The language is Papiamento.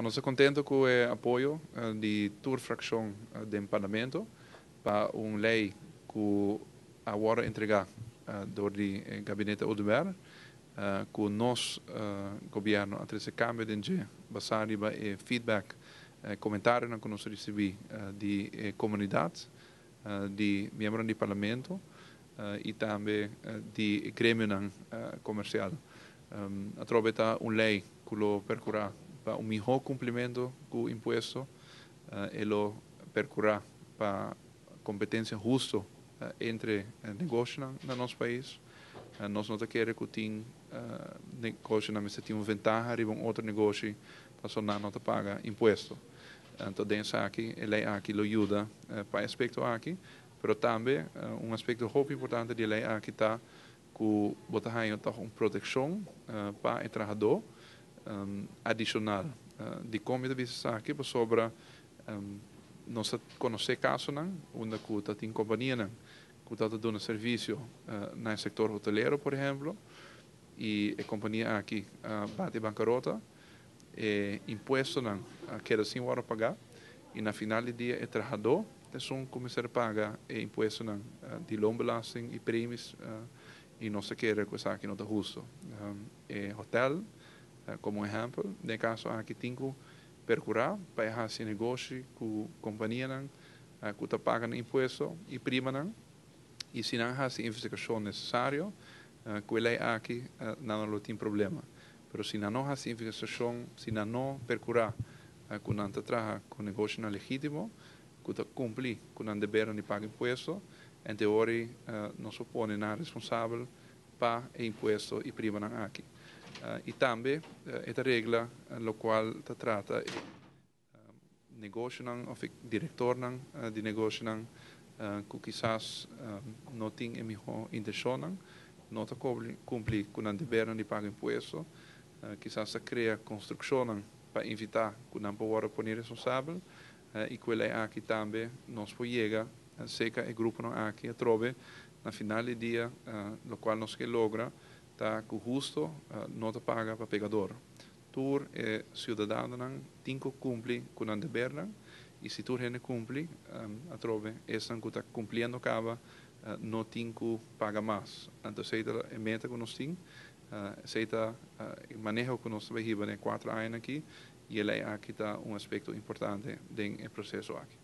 Nos ta contento cu e apoyo di tur fraccion den Parlamento pa un ley cu a wordo entrega door di Gabinete Oduber, cu nos gobierno a trece cambio den dje basa riba e feedback, comentarionan cu nos a ricibi di e comunidad, di miembronan di Parlamento y tambe di e gremionan comercial. Atrobe ta un ley cu lo percura pa un miho cumplimento cu impuesto, e lo percura pa competencia husto entre negocionan na nos pais. Nos no ta kere cu tin negocionan mester tin un ventaha riba un otro negoshi pasobra nan no ta paga impuesto. Anto den esaki e ley aki lo yuda pa e aspecto aki, pero tambe un aspecto hopi importante di e ley aki ta ku bo ta haña tòg un protekshon pa e trahadó adishonal. Dikon mi ta bisa esaki? Pasobra nos ta konosé kasonan unda ku ta tin kompanianan ku ta ta duna servisio na e sektor hotelero, por ehemplo, i e kompania aki a bati bankarota, e impuestonan a keda sin wòrdu pagá i na final di dia e trahadó ta esun ku mester paga e impuestonan di loonbelasting i premies i nos ta kere ku esaki no ta husto. E hotel, komo ehèmpel, den e kaso aki tin ku perkurá pa e hasi negoshi ku kompanianan ku ta paga nan impuesto i primanan i si nan hasi investigashon nesesario ku e lei aki nan no lo tin problema. Pero si nan no hasi investigashon, si nan no perkurá ku nan ta traha ku negoshonan legítimo, ku ta kumpli ku nan debernan di paga impuesto, ente ora nos por pone nan responsabel pa e impuesto i primanan aki. I tambe e ta regla lokual ta trata e negoshonan òf e direktornan di negoshonan ku kisas no tin e mihó intenshonnan, no ta kumpli ku nan debernan di paga impuesto, kisas ta krea konstrukshonnan pa invitá ku nan por wòrdu pone responsabel i ku e lei aki tambe nos por yega serka e gruponan aki atrobe na final di dia lokual nos ke logra ta ku husto no ta paga pa pekador. Tur e siudadanonan tin ku kumpli ku nan debernan i si tur hende kumpli, atrobe esnan ku ta kumpliendo kaba no tin ku paga mas. Anto esei ta e meta ku nos tin, esei ta e maneho ku nos ta bai hiba den e kuater añanan aki i e lei aki ta un aspekto importante den e proseso aki.